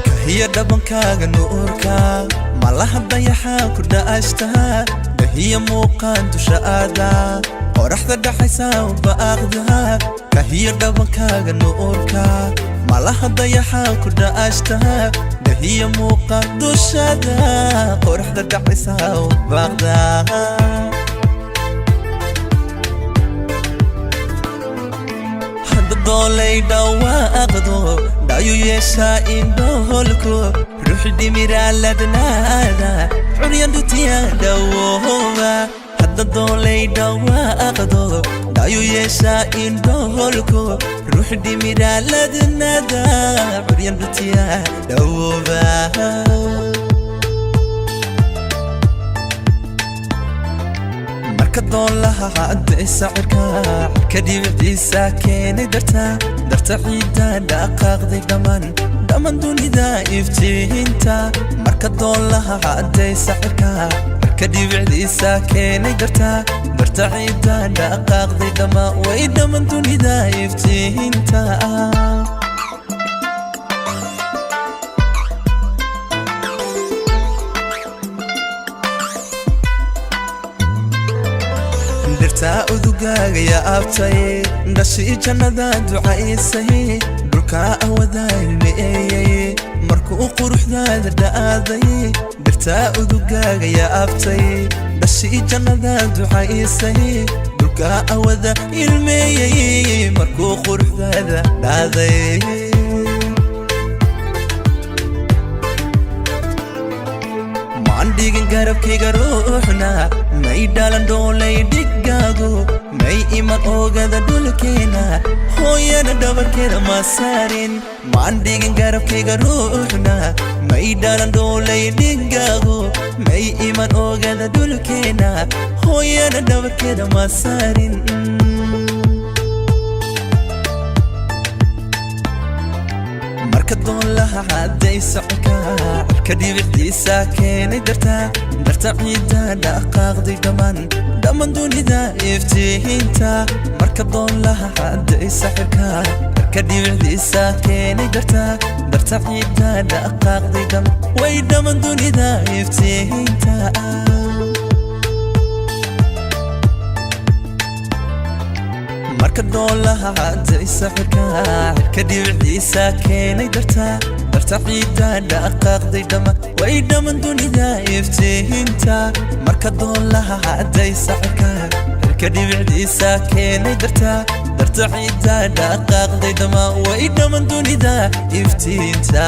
Kahiya dhabankaaga nuurka, malaha dayaxa ku dha'ashta, dahiya muuqaan dusha aada, qoraxda dhaxaysa baaqda. Kahiya dhabankaaga nuurka, malaha dayaxa ku dha'ashta, dahiya muuqaan dushada, qoraxda dhaxaysa baaqda. Doolay dhawaaqdo, dhayu yeeshaa indhoholku, ruux dhimiraaladnaada, curyandhutiya dhawooba. Hadda doolay dhawaaqdo, dhayu yeeshaa indhoholku, ruux dhimiraaladnaada, curyandhutiya dhawooba. Marka doolaha cadaysa cirka, cirka dhibiciisa keenay darta, darta ciidda dhaqaaqday dhammaan, dhammaan dunida iftiinta. Marka doolaha cadaysa cirka, cirka dhibicdiisa keenay darta, darta ciidda dhaqaaqday dhammaan, way dhammaan dunida iftiinta. Dhirtaa udugaaga yaabtay, dhashii jannada ducaysay, dhulkaa awadaa ilmeeyey markuu quruxdaada dha'aaday. Dhirtaa udugaaga yaabtay, dhashii jannada ducaysay, dhulkaa awada ilmeeyey markuu quruxdaada dhaaday. Maan dhigin garabkayga ruuxna, may dhalan dhoolay dhigaagu, may iman oogada dhulkeena, hooyana dhabarkeeda ma saarin. Maan dhigin garabkayga ruuxna, may dhalan dhoolay dhigaagu, may iman oogada dhulkeena, hooyana dhabarkeeda ma saarin. Marka doolaha cadaysa cirka, cirka dhibicdiisa keenay darta, darta ciidda dhaqaaqday dhammaan, dhammaan dunida iftiinta. Marka doolaha cadaysa cirka, cirka dhibicdiisa keenay darta, darta ciidda dhaqaaqday dhammaan, way dhammaan dunida iftiinta. Marka doolaha cadaysa cirka, cirka dhibiciisa keenay darta, darta ciidda dhaqaaqday dhammaan, way dhammaan dunida iftiinta. Marka doolaha cadaysa cirka, cirka dhibicdiisa keenay darta, darta ciidda dhaqaaqday dhammaan, way dhammaan dunida iftiinta.